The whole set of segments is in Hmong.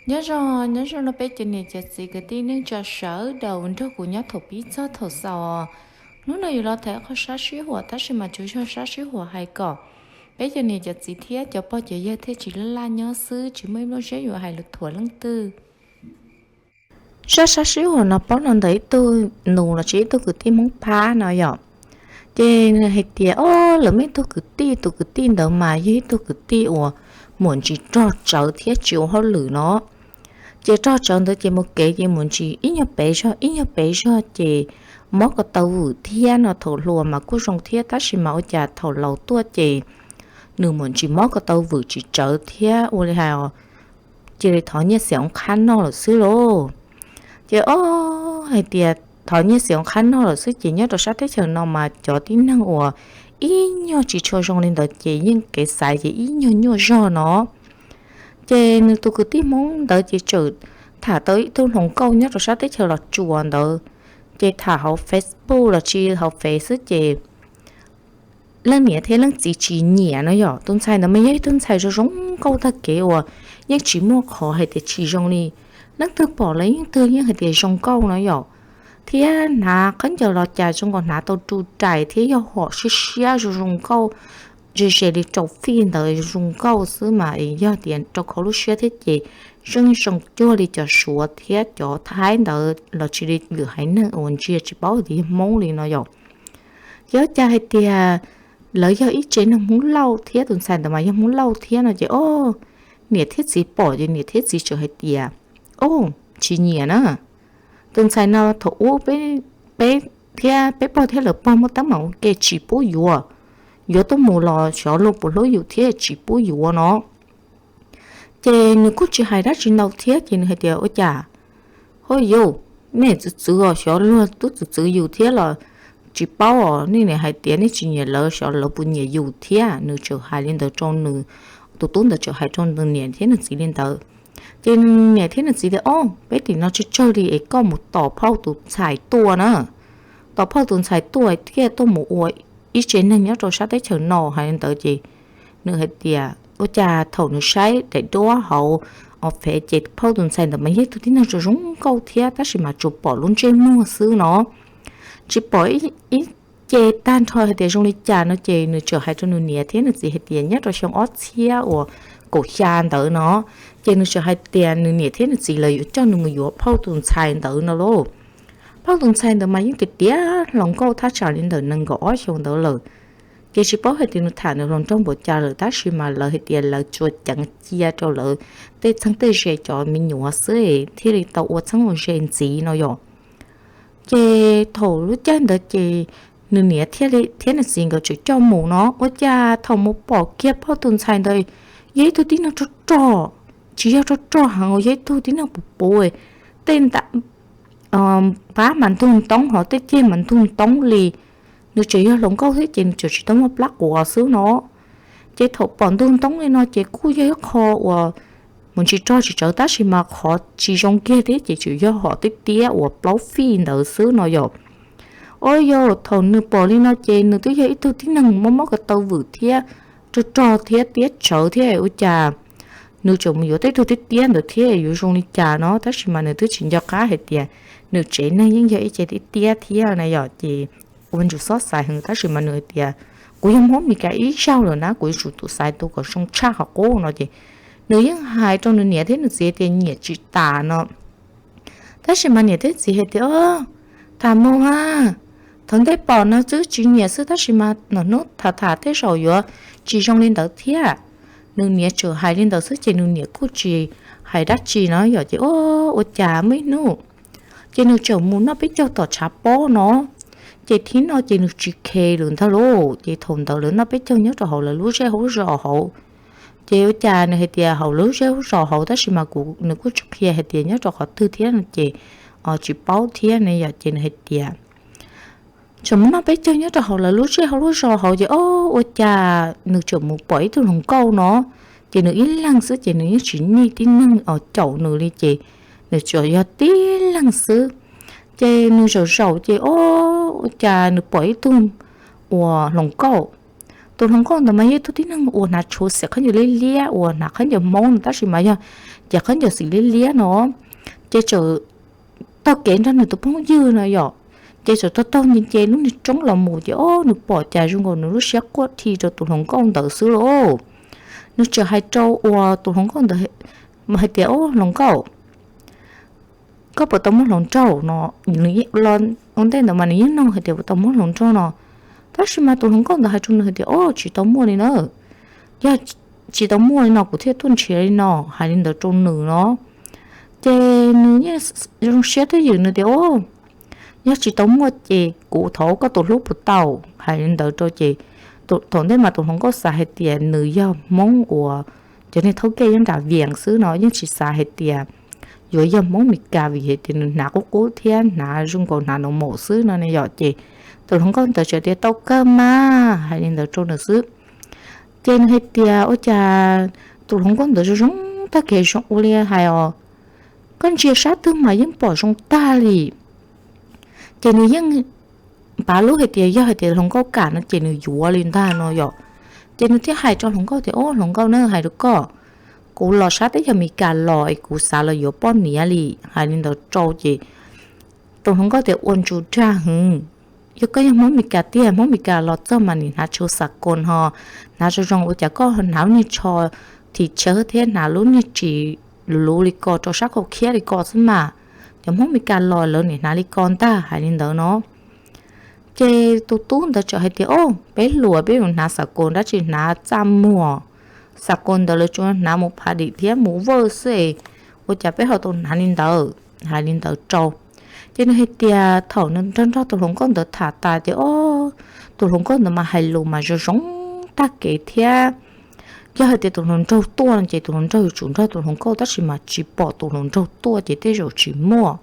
Nyob zoo, nyob zoo rau peb cov niam cov txiv kwv tij neej tsa sawv daws nrog kuv nyob thaum pib txog thaum xaus. Hnub no yuav los tham qhov sab sib huam tab sis mas tsuas yog sab sib huam hais kom peb cov niam cov txiv thiab cov pog cov yawg thiaj tsis laj laj nyob xwb, tsis muaj ib lub siab yuav hais lus thuam leej twg. Zaj sab sib huam no paub los ntawm ib tug nus los sis ib tug kwv tij Hmoob phab no yom. Ces nws hais tias, o, lawv muaj ib tug kwv tij, tus kwv tij ntawd mas yog ib tug kwv tij uas muaj ntsis rog tsawv thiab tsis ua hauj lwm no. Ces rog tsawv ntawd ces mus kev ces muaj ntsis ib nyuag pem zog ib nyuag pem zog ces mob ko taw vwm thiab no. Thaum hluas mas kuj zoo thiab tab sis mas ua cas thaum laus tuaj ces nws muaj ntsis mob ko taw vwm tsis tsawv thiab ua li hais cia li thov nyiaj xiam oob qhab noj lawm xwb lauj. Ces o, hais tias thov nyiaj xiam oob qhab noj lawm xwb ces nyob rau sab teb chaws no mas cov tib neeg uas ib nyuag tsis tshua zoo li ntawd ces yeej kev xaiv ces ib nyuag nyuaj zog no. Ces nws tus kwv tij Hmoob ntawd ces txawm tham tau ib tug hluas nkauj nyob rau sab teb chaws Los Tsuas ntawd, ces tham hauv Facebook los sis hauv Face xwb ces leej niam thiab leej txiv tsis nyiam no yom. Tus ntxhais ntawd mas yog ib tug ntxhais zoo zoo nkauj tag kev uas yeej tsis muaj qhov hais tias tsis zoo li. Leej twg pom los yeej twg yeej hais tias zoo nkauj no yom. Thiab hnav khaub ncaws los cas zoo nkaus hnav tau ru rais thiab yog hom siab siab zoo zoo nkauj, ze ze li rau fij ntawd zoo zoo nkauj xwb mas yog tias rau khau lub siab thiab ces zeej zoo cuag li cov Suav thiab cov Thaib ntawd los sis li lwm haiv neeg uas ntsia tsis paub tias yog Hmoob li no yom. Ces ua cas hais tias lawv yog ib tsev neeg Hmoob Lauj thiab tus ntxhais ntawd mas yog Hmoob Lauj thiab no ces o, niam thiab txiv pom ces niam thiab txiv txawm hais tias, o, tsis nyiam na. Tus ntxhais no thaum ub peb thiab peb pog thiab lawv pog muaj teeb meem ua ke tsis pub yuav, yuav tuaj mus los xyov luag puas hlub yus thiab tsis pub yuav no. Ces nws kuj tsis hais dab tsi ntau thiab ces nws hais tias, ua cas, ho yus, nej txwv txwv os, xyov luag twb txwv txwv yus thiab los tsis paub os, nej niam hais tias nej tsis nyiam lawv xyov lawv puas nyiam yus thiab. Nws txawm hais li ntawd rau nws, tus tub ntawd txawm hais rau nws niam thiab nws txiv li ntawd. Ces nws niam thiab nws txiv tias, o, peb tim no tsawg tsawg li es koj mus tos phauj tus ntxhais tuaj na, tos phauj tus ntxhais tuaj thiaj tuaj mus ua ib tsev neeg nyob rau sab teb chaws no. Hais li ntawd ces nws hais tias ua cas thaum nws saib daim duab hauv Face ces phauj tus ntxhais ntawd mas yog ib tug tib neeg zoo zoo nkauj thiab tab sis mas tsuas pom lub ntsej muag xwb no, tsis pom ib ce tag nrho hais tias zoo li cas no ces nws txawm hais rau nws niam thiab nws txiv hais tias nyob rau xyoo ob txhiab uas kaum xya ntawd no, ces nws txawm hais tias nws niam thiab nws txiv lawv yuav coj nws mus yuav phauj tus ntxhais ntawd no lauj. Phauj tus ntxhais ntawd mas yeej tiav tiav hluas nkauj thaj tsam li ntawm nees nkaum ob xyoos ntawd lawm. Ces tsis paub hais tias nws tham nws hluas nraug npaum cas lawm tab sis mas lawv hais tias lawv tsuas ceev cia rau lawv tej txheeb tej ze cov me nyuam xwb thiaj li tau ua txheeb ua ze ntxiv no yom. Ces thaum lub caij ntawd ces nws niam thiab nws txiv nkawd tseem coj mus no, ua cas thaum mus pom kiag phauj tus ntxhais ntawd yog ib tug tib neeg rog rog, tsis yog rog rog heev, yog ib tug tib neeg puv puv, tej nta qab mas ntug ntoob hos tej ceg mas ntug ntoob li. Nws tseem yog hluas nkauj thiab ces nws tseem tsis tau muaj plab quav xwb no. Ces thaum pom ntug ntoob li no ces kuj yog ib qho uas mus tsis rog tsis tsawv tab sis mas qhov tsis zoo kiag thiab ces tseem yog hom tiab tiab uas plaub fij ntawd xwb no yom. O yog thaum nws pom li no ces nws twb yog ib tug tib neeg mob mob ko taw vwm thiab rog rog thiab tiab tsawv thiab ua cas nws tseem mus yuav tej tug tiab tiab ntawd thiab yuav zoo li cas no, tab sis mas nws twb tsis nco qab hais tias nws tsev neeg yeej yog ib ce tiab tiab thiab na yom. Ces ua ntsuj xob xaiv heev tab sis mas nws hais tias kuv yog Hmoob Meskas ib zaug lawm na, kuv yuav tsum tus xaiv tus kom zoo tshaj qhov qub no ces nws yeej hais rau nws niam thiab nws txiv tias nyiam tsis tas no. Tab sis mas niam thiab txiv hais tias, tham mus mas, thaum ntej pom no twb tsis nyiam xwb tab sis mas no hnub tham tham tej zaum yuav tsis zoo li ntawd thiab. Nws niam tseem hais li ntawd xwb ces nws niam kuj tsis hais dab tsi no yom. Ces ua cas muaj ib hnub ces nws tseem mus noj peb caug tom tshav pob no, ces thib no ces nws tsis khe lawm ntag lauj. Ces thaum ntawd lawv noj peb caug nyob rau hauv lawv lub zej hauv zos hauv. Ces ua cas nws hais tias hauv lub zej hauv zos hauv tab sis mas kuv, nws kuj tsis qhia hais tias nyob rau qhov twg thiab no ces tsis paub thiab ne yom. Ces nws hais tias tseem mus noj peb caug nyob rau hauv lawv lub zej hauv lub zos hauv ces o, ua cas nws tseem mus pom ib tug hluas nkauj no, ces nws ib leeg xwb ces nws yeej tsis nyiag tib neeg caum nws li ces nws tsuas yog tib leeg xwb. Ces nws zaum zaum ces o, ua cas nws pom ib tug uas hluas nkauj. Tus hluas nkauj ntawd mas yog ib tug tib neeg uas hnav tshuv xiam khaub ncaws liab liab uas hnav khaub ncaws Hmoob no tab sis mas yog ces khaub ncaws xim liab liab no, ces txawm taug kev nrog nws tus phooj ywg no yom, ces txawm taug taug nce nce lub niag roob los mus ces ob nws pom cas zoo nkaus nws lub siab quaj dhi rau tus hluas nkauj ntawd xwb lauj. Nws txawm hais rau uas tus hluas nkauj ntawd hais tias, Au hluas nkauj, koj puas tau muaj hluas nraug no? Ua ntej ntawd mas nws yeej nug hais tias puas tau muaj hluas nraug no, tab sis mas tus hluas nkauj ntawd hais rau nws hais tias, Au, tsis tau muaj li na. Yog tsis tau muaj li no kuv thiaj tuaj nrhiav li no, hais li ntawd rau nws no. Ces nws yeej zoo siab twj ywm nws tias, Au, yog tsis tau muaj ces kuv thov koj tus hlub puas tau? Hais li ntawd rau ces thaum ntej mas tus hluas nkauj xav hais tias nws yog Hmoob uas cov neeg thoob kev nyob nram Vias xwb no, yeej tsis xav hais tias yuav yog Hmoob Mes Kas vim hais tias nws hnav qub qub thiab hnav zoo nkaus hnav nus maum xwb no ne yom. Ces tus hluas nkauj ntawd txawm tias, Tau kawg mas, hais li ntawd rau nws xwb. Ces nws hais tias, Ua cas tus hluas nkauj ntawd zoo zoo tag kev zoo ua li hais os, koj ntsia sab twg mas yeej pom zoo tag li. Ces nws yeej pav lub hais tias yog hais tias hluas nkauj kam no ces nws yuav li ntag no yom. Ces nws thiaj hais rau hluas nkauj tias, Au hluas nkauj na, hais rau koj, kuv los sab teb chaws Mes Kas los es kuv xav los yuav poj niam li, hais li ntawd rau ces tus hluas nkauj tias, Ua ntsuj dag hwv, yog koj yog Hmoob Mes Kas tiag, Hmoob Mes Kas los txog mas nim hnav tsho xav koos ho hnav zoo zoo, ua cas koj hnav lub niag tsho thim tsawv thiab hnav lub niag ris luv li ko rau sab khau khiab li ko xwb mas, cov Hmoob Mes Kas los lawv nim hnav li ko ntag, hais li ntawd no. Ces tus tub ntawd txawm hais tias, Au, peb hluas peb yuav hnav xav koos dab tsi, hnav txaj muag, xav koos ntawd lawv tsuas hnav mus phav dim thiab mus vawj xwb es ua cas peb ho tau hnav li ntawd, hais li ntawd rau. Ces nws hais tias thaum nws nrog nrog tus hluas nkauj ntawd tham tas ces ob, tus hluas nkauj ntawd mas hais lus mas zoo zoo tag kev thiab. Yog hais tias tus hluas nraug tuaj no ces tus hluas nraug yuav tsum nrog tus hluas nkauj tab sis mas tsis pom tus hluas nraug tuaj ces tej zaum tsis muaj.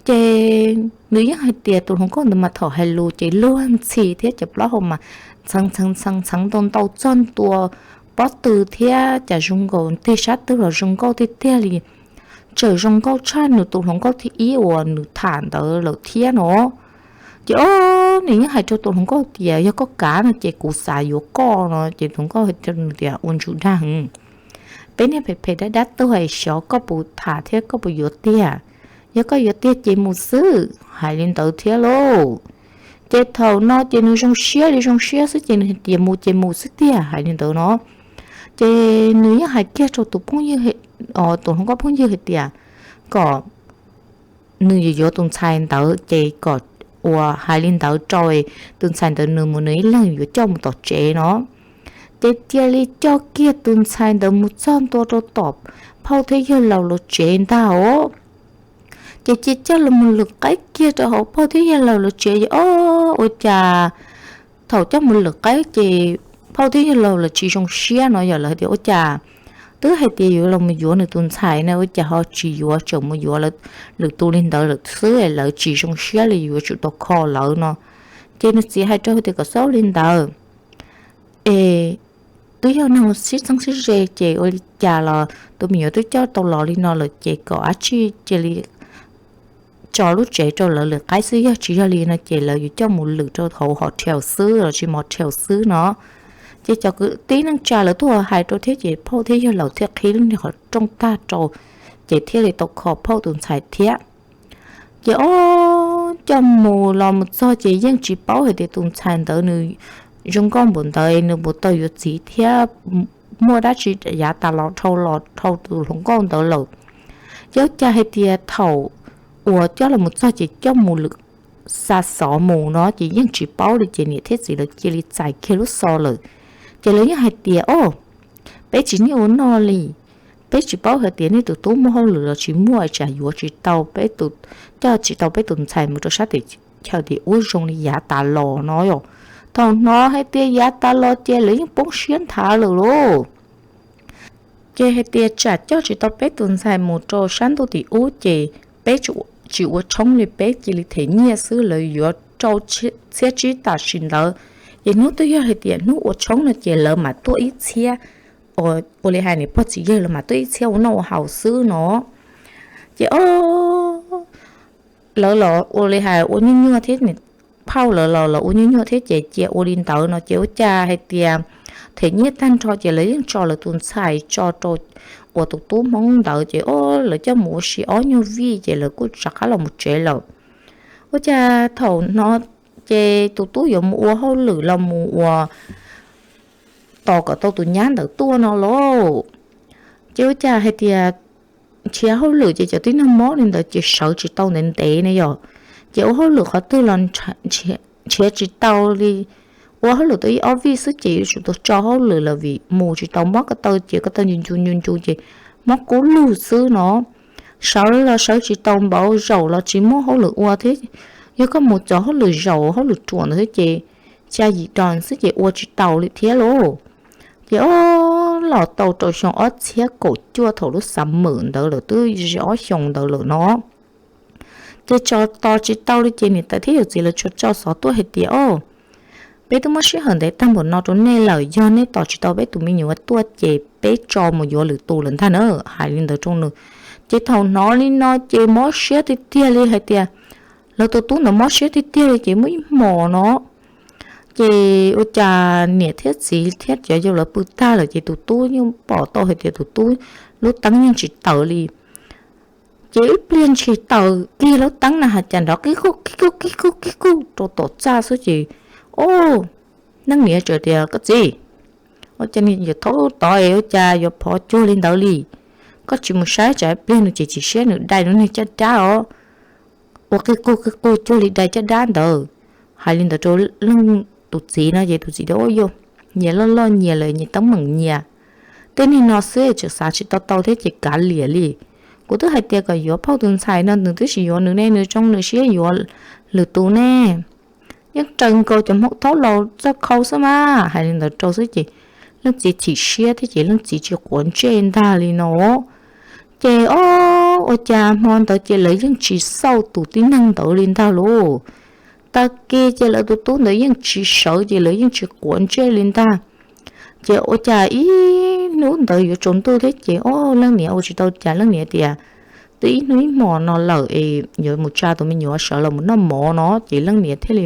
Ces nws yeej hais tias tus hluas nkauj ntawd mas thaum hais lus ces luag ntxhi thiab cov plaub hau mas ntxhee ntxhee ntxhee ntxhee ntau ntau txog ntua pob tw thiab cas zoo nkaus tig sab twg los zoo nkauj tiag tiag li. Txawm zoo nkauj tshaj nws tus hluas nkauj thib ib uas nws tham ntawd lawm thiab no. Ces ob, nws yeej hais rau tus hluas nkauj tias, Yog koj kav no ces kuv xav yuav koj no. Ces tus hluas nkauj hais rau nws tias, Ua ntsuj dag hwv, peb niag phem phem dab dab tuag es xyov koj puas tham thiab koj puas yuav tiag. Yog koj yuav tiag ces mus xwb, hais li ntawd thiab lauj. Ces thaum no ces nws zoo siab li zoo siab xwb ces nws hais tias mus ces mus xwb tiag, hais li ntawd no. Ces nws yeej hais kiag rau tus phooj ywg, tus hluas nkauj phooj ywg hais tias kom nws yuav yuav tus ntxhais ntawd ces kom, uas hais li ntawd rau tus ntxhais ntawd nws mus nws ib leeg yuav coj mus tom tsev no. Ces cia li coj kiag tus ntxhais ntawd mus txog ntua rau tom phauj thiab yawg laus lawv tsev ntag os. Ces cia coj los mus lwm qaib kiag rau hauv phauj thiab yawg laus lawv tsev os. Ua cas thaum coj mus lwm qaib ces phauj thiab yawg laus lawv tsis zoo siab no yom, lawv hais tias, Ua cas twb hais tias yuav los mus yuav nws tus ntxhais ne, ua cas ho tsis yuav, tseem mus yuav lwm tus li ntawd lawm xwb, lawv tsis zoo siab li, yuav tsum tau kho lawv no. Ces nws txiv hais rau tias kom xaub li ntawd es twb yog neeg sib txheeb sib ze ces ua li cas los tus me nyuam twb coj tau los li no lawm ces kom dab tsi cia li tso lub tsev rau lawv lwm qaib xwb, yog tsis yog li no ces lawv yuav coj mus lwm rau hauv hos rhiaus xwb los tsis mos rhiaus xwb no. Ces cov kwv tij neej tsa lawv tuaj hais rau thiab ces phauj thiab yawg laus thiaj qhib lub niag qhov rooj tag rau, ces thiaj li tau kho phauj tus ntxhais thiab. Ces ob, coj mus los mus txog ces yeej tsis paub hais tias tus ntxhais ntawd nws zoo nkauj npaum ntawd nws puas tau yuav txiv thiab muaj dab tsi yav tas los dhau los dhau tus hluas nkauj ntawd lawm. Ces ua cas hais tias thaum uas coj los mus txog ces coj mus lwm xa xov mus no ces yeej tsis paub li ces niam thiab txiv lawv cia li txais kiag lub xov lawm. Ces lawv yeej hais tias, Ob, peb tsis niaj ua noj li, peb tsis paub hais tias nej tus tub muaj hauj lwm los tsis muaj, tsam yuav tsis tau peb tus, coj tsis tau peb tus ntxhais mus rau sab teb chaws tim ub zoo li yav tas los no yom. Thaum hnov hais tias yav tas los ces lawv yeej poob siab nthav lawm lauj. Ces hais tias tsam coj tsis tau peb tus ntxhais mus rau sab ntuj tim ub ces peb tsis ua tshoob li, peb cia li them nyiaj xwb, lawv yuav rau txhiab tsib tam sim ntawd. Ces hnub twg yog hais tias hnub ua tshoob no ces lawv mam tuaj ib txhiab, ua li hais niam pog txiv yawg lawv mam tuaj ib txhiab ua noj ua haus xwb no. Ces ob, lawv los ua li hais ua nyuaj nyuaj thiab, phauj lawv los los ua nyuaj nyuaj thiab ces cia ua li ntawd no ces ua cas hais tias them nyiaj tag nrho ces lawv yeej tso lawv tus ntxhais tso rau uas tus tub Hmoob ntawd ces o, lawv coj mus ua si ob nyuag vij ces lawv kuj rov qab los mus tsev lawm. Ua cas thaum no ces tus tub yuav mus ua hauj lwm los mus ua tos kom tau tus nyab ntawd tuaj no lauj. Ces ua cas hais tias nrhiav hauj lwm ces cov tib neeg mob li ntawd ces sawv tsis tau ntev ntev ne yom. Ces ua hauj lwm qhov twg los nrhiav tsis tau li. Ua hauj lwm tau ib ob vij xwb ces yuav tsum tau tso hauj lwm lawm vim mus tsis tau, mob ko taw ces ko taw ncu ncu ncu ncu ces mob kub lug xwb no. Sawv los sawv tsis tau npaum, zaum los tsis muaj hauj lwm ua thiab. Yog koj mus cov hauj lwm zaum hauj lwm ruam ntawd thiab ces xya yim dos xwb ces ua tsis tau li thiab lauj. Ces o, los tau rau xyoo ob txhiab kaum cuaj thaum lub xav mem ntawd lawm twb ze ob xyoos ntawd lawm no. Ces tso tos tsis tau li ces niam tais thiab yawm txiv lawv tsuas tso xov tuaj hais tias o, peb twb muab sij hawm ntev tag npaum no rau nej lawm, yog nej tos tsis tau peb tus me nyuam tuaj ces peb tso mus yuav lwm tus lawm ntag na, hais li ntawd rau nws. Ces thaum hnov li no ces mob siab tiag tiag li hais tias lawv tus tub ntawd mob siab tiag tiag li ces muaj ib hmos no ces ua cas niam thiab txiv thiab cov yau lawv pw tag lawm ces tus tub yeej pom tau hais tias tus tub lub teeb yeej tsis tawm li. Ces ib pliag ntshis tawm kiag lub teeb na has cas nrov qib qug qib qug qib qug qib qug rau tom txaj xwb ces o, leej niam txawm tias koj txiv, ua cas nws yuav thaub tod es ua cas yuav phov cuag li ntawd li? Koj tsis mus saib tsam ib pliag nws tsis chim siab nws dai lub niag caj dab os, ua qig qug qig qug cuag li dai caj dab ntawd. Hais li ntawd rau leej tus txiv no ces tus txiv tias o yau, nyias loj loj nyias lawm nyias teeb meem nyias, tej niag no xwb tseem xav tsis tau tau thiab ces kav liam li. Kuv twb hais tias kom yuav phauj tus ntxhais no nws twb tsis yuav nws ne, nws zoo nws siab yuav lwm tus ne. Yeej raws nkaus cov hmoob thaub laus txoj khau xwb mas, hais li ntawd rau xwb ces leej txiv chim siab thiab ces leej txiv tsis quav ntsej ntag li no. Ces o, ua cas hmo ntawd ces lawv yeej tsis xauj tus tib neeg ntawd li ntag lauj. Tag kis ces lawv tus tub ntawd yeej tsis sawv ces lawv yeej tsis quav ntsej li ntag. Ces ua cas ib hnub ntawd yuav tsaus ntuj thiab ces o, leej niam ua tsis tau cas leej niam tias twb ib hnub ib hmos no lawm es yuav mus tsa tus me nyuam sawv los mus noj mov no ces leej niam thiaj li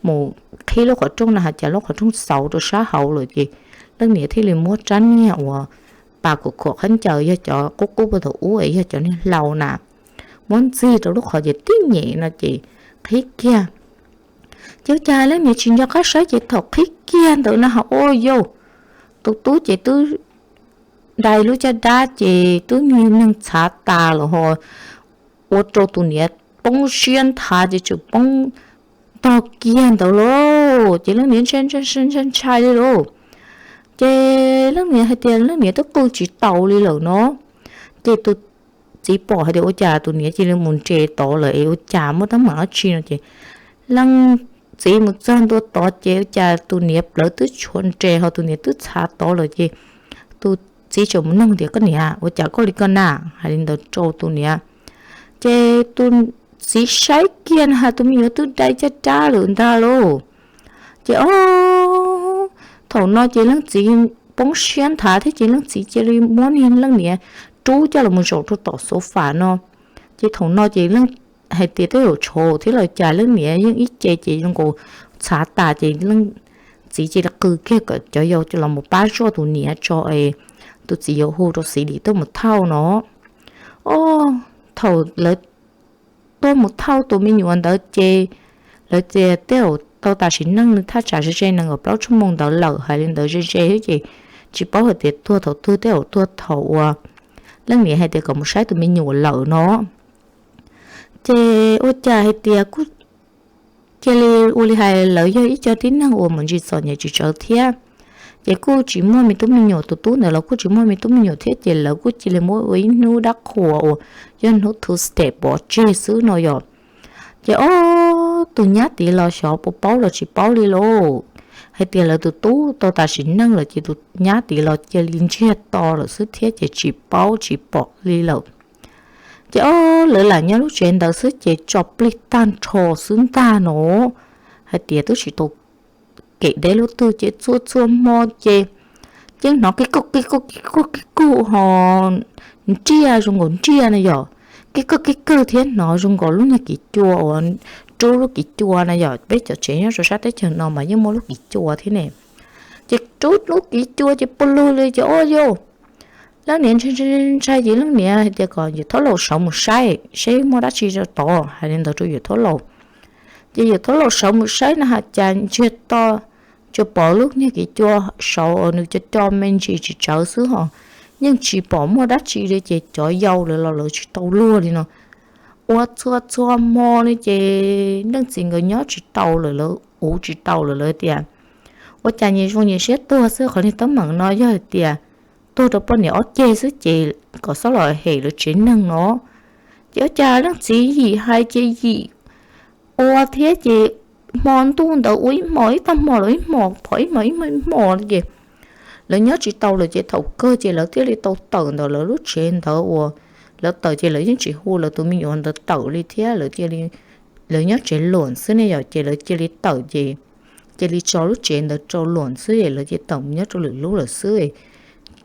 mus qhib lub qhov rooj no has cas lub qhov rooj xauv rau sab hauv lawm ces leej niam thiaj li muab rab niag uas pas khuam khuam qhov ncaws yog cov qub qub puag thaum ub es yog cov niag hlau na, muab ntxig rau lub qhov ces tib nyem no ces qhib kiag. Ces ua cas leej niam tsis nco qab saib ces thaum qhib kiag ntawd na ha ua yau, tus tub ces twb dai lub caj dab ces twb niag neeg txhav tas lawm ho, ua rau tus niam poob siab nthav ces tseem poob ntog kiag ntawd lauj. Ces leej niam ntshai ntshai ntshai ntshai li lauj. Ces leej niam hais tias leej niam twb qw tsis tau li lawm no. Ces tus txiv pom hais tias ua cas tus niam cia li mus nres tod lawm es ua cas muaj teeb meem dab tsi no ces leej txiv mus txog ntua tod ces ua cas tus niam plawv twb tshuav nres ho tus niam twb txhav tod lawm ces tus txiv tseem mus nug tias koj niam ua cas koj li koj na, hais li ntawd rau tus niam. Ces tus txiv saib kiag na has tus me nyuam twb dai caj dab lawm ntag lauj. Ces o, thaum no ces leej txiv poob siab nthav thiab ces leej txiv cia li muab niag leej niam rub coj los zaum rau tom sofa no. Ces thaum no ces leej hais tias tej zaum tshav thiab los cas leej niam yeej ib ce ces zoo nkaus txhav tas ces leej txiv cia li qw kiag kom cov yau los mus pab zuaj tus niam tso es tus txiv yuav hu rau xib lim tuaj mus thauj no. O, thaum lawv tuaj mus thauj tus me nyuam ntawd ces lawv tias tej zaum tau tas sim neej nws thaj tsam ze ze nees nkaum plaub tshuaj moos ntawd lawm, hais li ntawd ze ze thiab ces tsis paub hais tias tuag thaum twg, tej zaum tuag thaum uas leej niam hais tias kom mus saib tus me nyuam lawm no. Ces ua cas hais tias kuj cia li ua li hais lawv yog ib co tib neeg uas mus ntsis txom nyem tsis tsawv thiab. Ces kuj tsis muaj me tub me nyuam, tus tub ntawd los kuj tsis muaj me tub me nyuam thiab ces lawv kuj cia li muab ua ib hnub dab qhuas uas yog hnub Tuesday pov tseg xwb no yom. Ces o, tus nyab tid los xyov puas paub los tsis paub li lauj. Hais tias lawv tus tub tau tas sim neej lawm ces tus nyab tid los cia li ntsiag to lawm xwb thiab ces tsis paub tsis pom li lawm. Ces o, lawv lam nyob lub tsev ntawd xwb ces tso plig tag nrho xwb ntag no. Hais tias twb tsis tau kem deb lub twg ces txhua txhua hmo ces yeej hnov qig kawg qig kawg qig kawg qig kawg ho nriaj zoo nkaus nriaj na yom, qig kawg qig kawg thiab hnov zoo nkaus lub niag kiv cua uas rub lub kiv cua na yom, peb cov tsev nyob rau sab teb chaws no mas yeej muaj lub kiv cua thiab ne. Ces rub lub kiv cua ces pw lug li ces o yau, Leej niam ntshai ntshai ntshai ces leej niam hais tias kom yawm thaub laus sawv mus saib seb muaj dab tsi rau tod, hais li ntawd rau yawm thaub laus. Ces yawm thaub laus sawv mus saib na has cas ntsiag to, tsuas pom lub niag kev cua saud nws co co me ntsis tsis tsawv xwb hos, yeej tsis pom muaj dab tsi li ces cov yau lawv los lawv tsis tau luag li no. Ua txhua txhua hmo li ces leej txiv nkawd nyob tsis tau lawm, lawv ua tsis tau lawm, lawv tias ua cas nyias zoo nyias siab tuag xwb. Qhov niag teeb meem no yog hais tias tuag rau poj niam ob ceg xwb ces kom xob los hem lawv tsev neeg no. Ces ua cas leej txiv yim hais ces yim ua thiab ces hmo ntuj ntawd ua ib hmo, ib tag hmo lawm ib hmo, phom ib hmo ib hmo ib hmo ces lawv nyob tsis tau lawm ces thaum kawg ces lawv thiaj li tau tawm ntawm lawv lub tsev ntawd uas lawv tawm ces lawv yeej tsis hu lawv tus me nyuam ntawd tawm li thiab. Lawv nyob tsev luam xwb ne yom, ces lawv cia li tawm ces cia li tso lub tsev ntawd rau luam xwb es lawv cia li tawm mus nyob rau lwm lub lawm xwb.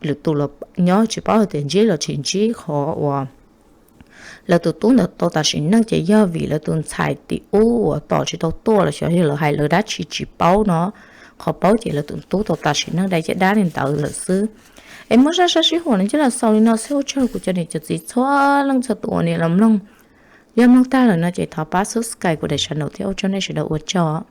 Lwm tus los nyob tsis paub hais tias ntsib los tsis ntsib. Qhov uas lawv tus tub ntawd tau tas sim neej ces yog vim lawv tus ntxhais tim ub uas tos tsis tau tuaj los xyov yog lawv hais lawv dab tsi tsis paub no. Qhov paub ces lawv tus tub tau tas sim neej dai caj dab li ntawd lawm xwb. Es muab zaj sab sib huam no coj los xaus li no xwb, ua tsaug kuv cov niam cov txiv txhua leej txhua tus uas nim los mloog. Yog mloog tag lawm no ces thov pab subscribe kuv daim channel thiab, ua tsaug nej sawv daws, ua tsaug.